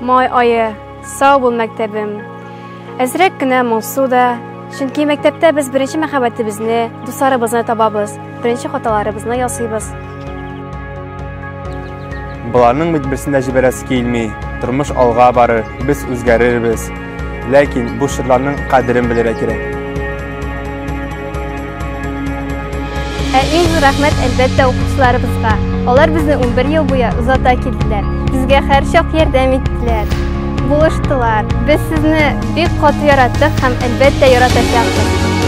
Май ае, сау бул, мәктәбем. Әзрәк кенә моңсу да, чөнки мәктәптә без беренче мәхәббәтебезне, дусларыбызны табабыз, беренче хаталарыбызны ясыйбыз. Боларның бит берсен дә җибәрәсе килми. Тормыш алга барыр, без үзгәрербез. Ләкин бу чорларның кадерен белергә кирәк. Ә иң зур рәхмәт, әлбәттә, укытучыларыбызга. Алар безне 11 ел буе озата килделәр. Безгә һәрчак ярдәм иттеләр, булыштылар. Без сезне бик каты яраттык һәм, әлбәттә, яратачакбыз.